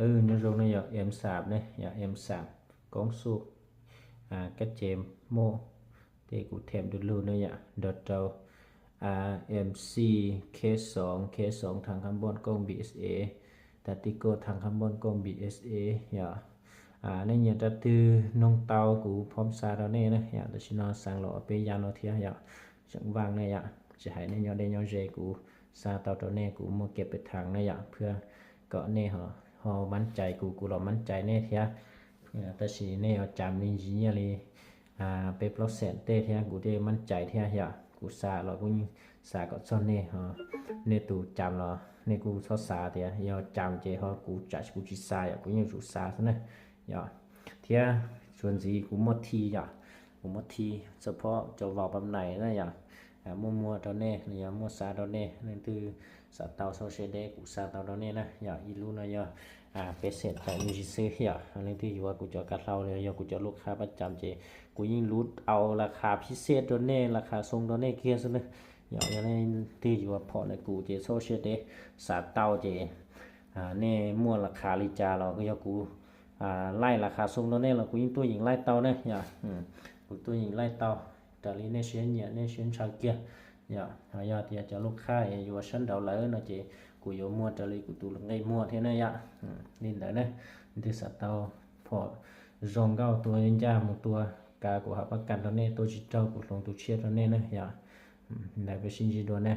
Nyob zoo no yog M xam ne, yog M xam koob xuj kab ce moj, tej kuv them du lug ne yom, nrog rau MC K xoov, K xoov thang khab npoj koob BSA, tag ti koj thang khab npoj koob BSA yom. Nej nyiam rau twg noog tau kuv phom xa rau nej na yom. Tam sim no xaa los peb yav no thiab yom, tseem vaaj ne yom. Tsis hais nej nyob deb nyob ze kuv xa tau rau nej, kuv muaj kiag pes thang ne yom, phwj kom nej ho mab cai kuv, kuv los mab cai nej thiab. Tab sis nej yuav cam me ntsis nyiaj li peb plaub xees tej thiab kuv thiaj mab cai thiab yom. Kuv xa los kuj xa kom txog nej, nej tus cam los nej kuj txhob xav tias yog cam ces ho kuv tsam kuv tsis xa yom, kuv yeej tsum xa xwb na yom. Thiab txuas ntxiv kuv muaj thi yom, kuv muaj thi support cov vau pab nais na yom, muaj muag rau nej los yog muaj xa rau nej, leej twg xav tau xauj siab deb kuv xa tau rau nej na yom. Ib lub no yog peb xees tawm me ntsis xwb yom. Leej twg yuav kuv cov kav hlau los yog kuv cov lub qhab pab cam ces kuv yeej lub au las khas phib xej rau nej, las khas xoo rau nej kiag xwb na yom. Yog leej twg yuav phom ntawm kuv ces xauj siab deb xav tau ces nej muaj las khas li cas los yog kuv laij las khas xoo rau nej los kuv yeej tuaj yeem laij tau ne yom. Kuv tuaj yeem laij tau raws li nej siab nyiam nej siab ntshaw kiag yom. Ho yog tias cov lub qhab yuav sab nraud lawm no ces kuv yuav muag raws li kuv tus nqi muag thiab na yom. Li ntawd ne, leej twg xav tau phom zoo nkauj tua ncaj mus tua, kav kuv hab pab kam rau nej, tua tsis raug kuv hloov tus tshiab rau nej na yom. Ntawd peb sib ntsib dua ne.